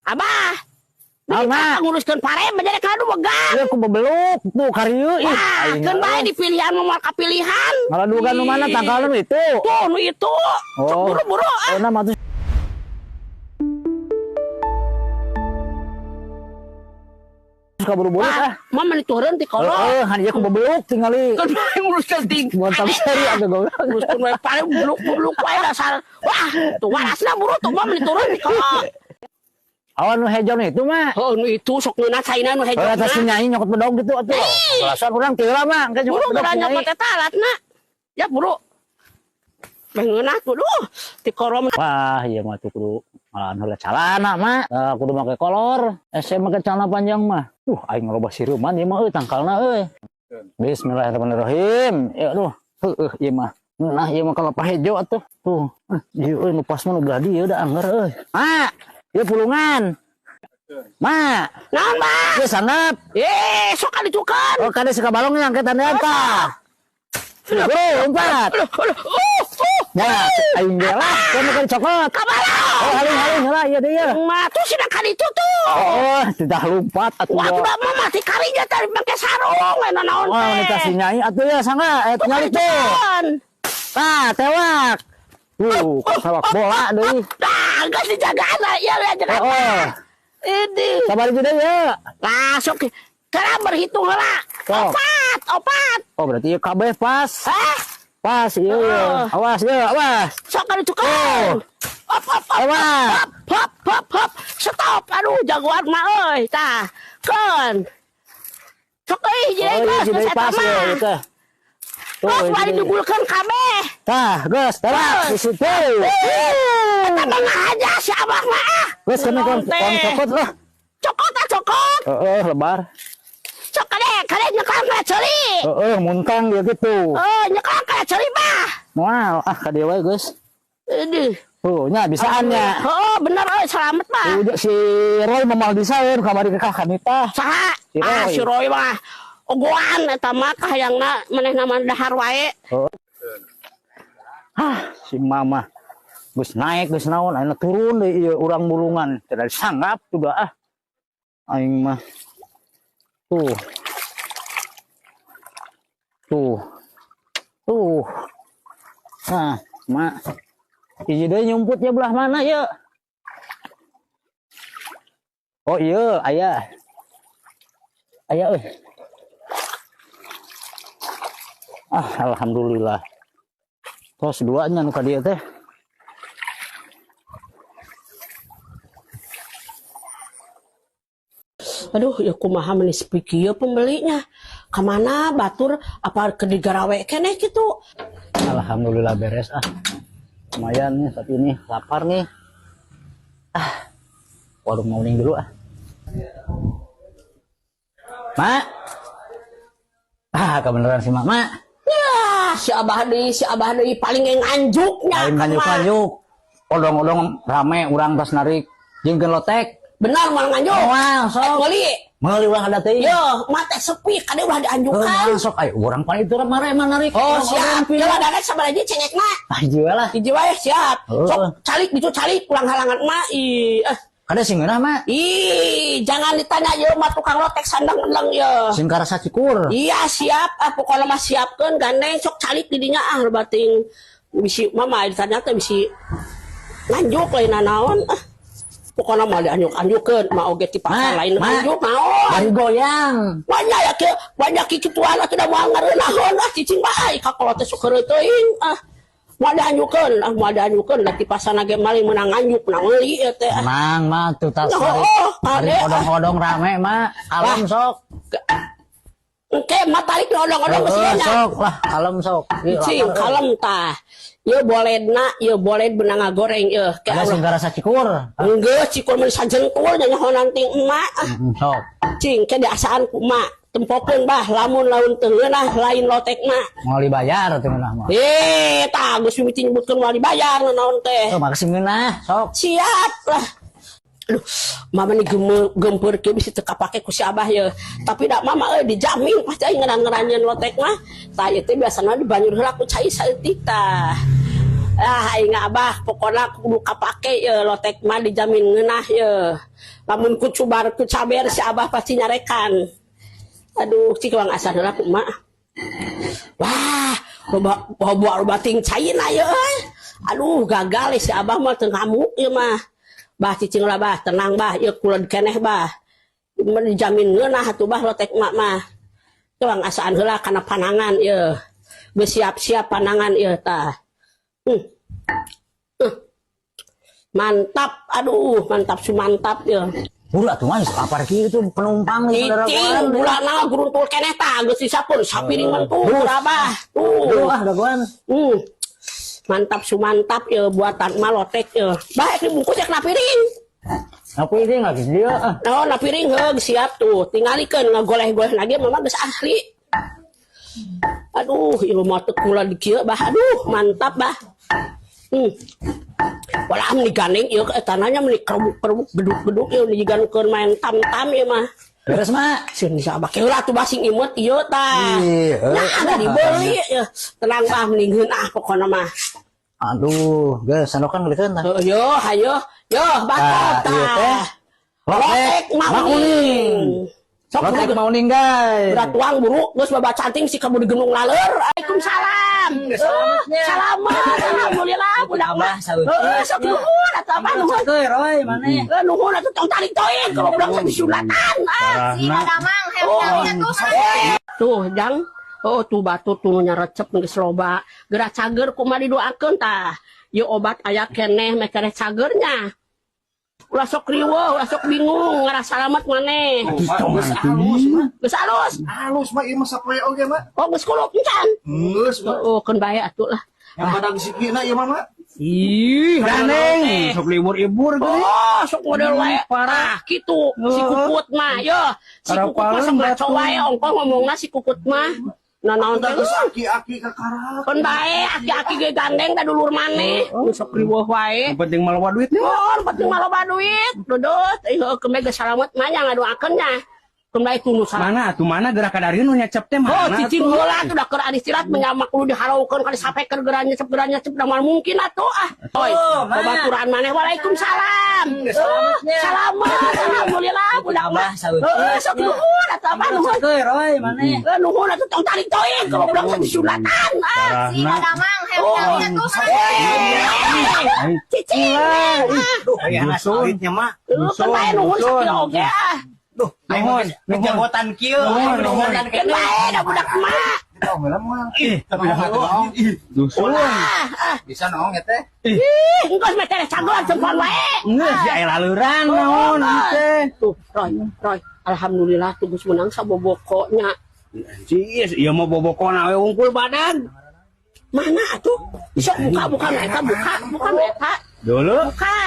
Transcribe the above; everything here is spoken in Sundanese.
Abah. Naon, Mak? Nguruskeun pare menjadi kadu begang. Ieu ku bebeluk tuh karieu ih. Wah, Aing keun bae di pilihan moal kapilihan. Ngaladugan nu mana tangkalna nu itu? Tuh nu itu. Sok Oh. buru-buru ah. Oh, nah mah tuh. Suka buru-buru ah. Mah meni turun ti kolot. Heeh, han ieu ku bebeluk tingali. Keun bae nguruskeun ting. Bukan seri atuh goblok. Nguruskeun wae pare beluk-beluk wae dasar. Wah, tuh warasna buru tuh mah meni turun ti kolot. Awan nu hejo nu itu mah. Oh, nu itu sok ngeunah caina nu hejo. Oh, eta si nyai nyokot bedog gitu atuh. Alasan urang teu lah mah, engke nyokot Buru bedog geura si nyai. nyokot eta alatna. Ya buru. Meh ngeunah tuh duh ti korom. Wah, ieu mah tuh kudu malahan heula calana mah. Kudu make kolor. Ese make celana panjang mah. Aing loba siruman ieu mah euy tangkalna euy. Bismillahirrahmanirrahim. Ya aduh, heueuh ieu mah. Nah, ieu mah kalapa hejo atuh. Tuh, ieu euy nu pas mah nu belah dieu da angger euy. Ma, ieu pulungan. Ma, Naon, Ma? ieu sanep. Eh, sok kaditukeun. Oh, kade suka balong yang kita tah. Bro, lompat. Aduh, aduh, Ya, aing ge lah, kan makan cokot. Kabalong. Oh, haling-haling heula ieu deui. Ma, tuh sina kaditu tuh. Oh, tidak lompat atuh. Wah, udah mah mati karinya tadi pakai sarung, enak naon Wah, teh. wanita si nyai atuh ya sangga, Tuh, tinggal itu. kaditukeun. Tah, tewak. Tuh, tewak bola deui. Dah, geus dijagaan lah, ya lihat jaga. Oh, Ini. sabar aja deui ya. Lah, sok. Kira berhitung heula. Sok. Opat, opat. Oh, berarti ieu kabeh pas. Hah? Pas ieu. Oh. Awas ieu, awas. Sok kaditukeun. Oh. Hop, hop, hop. Awas. Hop, hop, hop, hop. Stop. Aduh, jagoan mah euy. Tah. Keun. Sok euy, jadi Oh, ieu geus jadi geus eta pas ieu mah. ieu teh. Tuh, Terus ieu bari deui. digulkeun kabeh. Tah, geus, tewak di situ. Eta mah aja si abah mah ah. Geus kena Naon kon teh? cokot lah. Cokot ah cokot. Heeh, lebar. Sok kade, kade nyeklang kana ceuli. Heeh, muntang dia gitu. Oh, nyeklang kana ceuli bah. Moal, ah ka dieu wae geus. Aduh. Tuh, nya bisaan nya. Oh, bener euy, selamat bah. Tuh, si Roy memal bisa euy kamari ke Kanita. Saha? Si Roy. Ah, si Roy mah. Ogoan eta mah kahayangna manehna mah dahar wae. Oh. Ah, si mama. Geus naik, geus naon, ayeuna turun deui ieu urang mulungan. Tidak disanggap juga ah. Aing mah. Tuh. Tuh. Tuh. Nah, mak. Hiji deui nyumput ya belah mana ya? Oh iya, aya. Aya euy. Ah, alhamdulillah. Tos duanya nu ka dieu teh. Aduh, ya kumaha meni sepi kieu pembelinya. Kamana batur apa ke digarawe keneh kitu? Alhamdulillah beres ah. Lumayan nih saat ini lapar nih. Ah. Warung mau dulu ah. Mak. Ah, kebenaran si Mak. Mak. Ya, si abah deui paling ge nganjuknya. Lain nganjuk-nganjuk. Odong-odong rame urang tas narik jengkeun lotek. Benar mal nganjuk. Moal sok. Meuli. Meuli urang ada teuing. Yo, mate sepi kade ulah dianjukan. Moal sok ayo urang paling itu mare mah narik. Oh, siap. Odong-odong Kalau ada sabaraha cengekna. Ah, hiji we lah. Hiji wae siap. Heeh. Sok calik ditu calik ulang halangan mah. Ih, eh. Kada sing ngeunah mah. Ih, jangan ditanya ye mah tukang lotek sandang endang ye. Sing karasa cikur. Iya, siap. Ah, pokoknya mah siapkeun gandeng sok calik di dinya ah bating bisi mama ditanya teh bisi nganjuk lain naon ah. Pokoknya mah dianjuk-anjukeun mah oge ti pasar Ma, lain ma. nganjuk naon. Bari goyang. Banyak ya ke banyak kikituan atuh da moal ngareunaheun ah cicing bae ka kolot teh sok heureut teuing ah. Moal dianjukeun ah moal dianjukeun da ti pasar ge maling meunang nganjuk meunang meuli ieu teh ah. Mang mah tuh tas Oh, narik. oh, Bari kade, ah. odong-odong rame mah. Kalem sok. Engke mah tarik nu odong-odong geus Heeh, nya. sok lah, kalem sok. Ih, Cing, lapar, euy. kalem tah. Ieu boledna, ieu boled beunang ngagoreng ieu. Ke Ada sing Allah. karasa cikur. Geus cikur mun sajentul nyaho nanti emak. Ah. Sok. Cing, ke diasaan ku emak. Tempokeun bah lamun laun teu ngeunah lain lotek mah. Moal dibayar teu ngeunah mah. Eh, tah geus mimiti nyebutkeun moal dibayar naon teh. Oh, makasih ngeunah, sok. Siap lah. Aduh, mama nih gempur kieu bisi teu kapake ku si abah ye. Tapi da mama euy dijamin pasti aing ngeran-ngeranyeun lotek mah. Tah ieu teh biasana dibanyur heula ku cai saeutik tah. Ah, aing Abah pokona kudu kapake ye lotek mah, dijamin ngeunah ye. Lamun ku cubar ku caber si Abah pasti nyarekan. Aduh, cik bang asal heula kumaha. Wah, loba loba loba ting caina ye euy. Aduh, gagal si Abah mah, teu ngamuk ieu mah. Bah, cicing lah Bah, tenang Bah, ieu kuled keneh Bah. Dijamin ngeunah atuh Bah lotek mak mah. Tuang asaan heula kana panangan ieu. Geus siap-siap panangan ieu tah. Mantap, aduh, mantap sumantap ya. Buru atuh mah, lapar kieu tuh penumpang nih, saudara. Cicing, bulana geruntul keneh tah, geus disapun sapiring mentu Abah. Tuh. Tuh. Ah, dagoan. Mantap sumantap ya buatan mah lotek ya. Baik dibungkus ya kena piring. Apa ini lagi dia ah. Oh, na piring heug siap tuh. Tingalikeun ngagoleh-goleh lagi mama geus ahli. Aduh, ieu mah teu kula di kieu Bah. Aduh, mantap Bah. Walah meni gandeng ieu etananya meni kerebuk-kerebuk geduk-geduk ieu digankeun main tam-tam ieu mah. Beres, Mak. Sieun si Abah heula tuh Bah, sing imut ieu tah. Ih, Nah, ada dibeli ya. Tenang Bah, mending ah pokona mah. Aduh, geus sandokan geukeun tah. Heuh, yo, hayo. Yo, batok Tah, ieu teh. tah. Lotek Mak Mak Uning. Uning. Sok Lotek buru Mak Uning, guys. berat tuang buru geus babacaan si kamu di Gunung Laleur. Waalaikumsalam. Selamat. Alhamdulillah budak mah. Heeh, sok nuhun atuh Abah, nuhun. Roy, maneh. Eh, nuhun atuh, tong tarik teuing kalau budak sampai sunatan ah. Si Damang, hayang tuh. Tuh, Jang. Oh, tuh batur tuh nyarecep geus loba. Geura cager kumaha didoakeun tah. Ieu obat aya keneh meh keneh cagernya. Ulah sok riweuh, ulah sok bingung, ngarah salamet maneh. Mak, geus halus, Mak. Geus alus. Halus, Mak, ieu mah sapoe oge, Mak. Oh, geus kuluk encan. Geus, Mak. Oh, keun bae atuh lah. Yang badag sikina ieu mah, Mak. Ih, Gandeng, sok libur-ibur geuning. Oh, sok model wae. Parah kitu si Kukut mah. Yo, si Kukut mah sok ngaco wae ongkoh ngomongna si Kukut mah. Nah, naon Udah teh? geus aki-aki kakarak. Keun bae aki-aki ge gandeng da dulur maneh. Sok riweuh wae. Yang penting malah duitnya. Oh, penting mah loba duit. Dudut, ih heuh keun geus salamet mah nya ngadoakeun nya. Keun bae tunu salah. Mana tuh, mana gerak kadarieu nu nyecep teh Oh, mana? Cicing Tuh? heula tuh da keur istirahat menyamak kudu dihalaukeun kali sapekeun geura nyecep, geura nyecep da moal mungkin atuh ah. Oi, babaturan maneh, waalaikumsalam. Selamat, alhamdulillah budak mah. Heeh, sok nuhun atuh Abah, nuhun. Roy, maneh. Eh, nuhun atuh, tong tarik teuing kalau budak sampai sunatan ah. Si Damang, hayang tuh. Cicing. Ah. Duh, aya sawitnya mah. Heuh, keun bae nuhun sakieu oge ah. Duh, nuhun, jagotan kieu. Nuhun. Keun bae da budak mah. Ih, tapi dah noong. Dusun. Ah, ah. Bisa noong ya teh. Ih, engkos meh teh cagoan cempan wae. Geus ya aya laleuran naon teh. Tuh, Roy, Roy. Alhamdulillah tuh geus menang sabobokonya. Cis, ieu mah bobokona we wungkul badan. Mana atuh? Sok buka, buka nu eta, buka, buka nu eta. Dulu. Buka.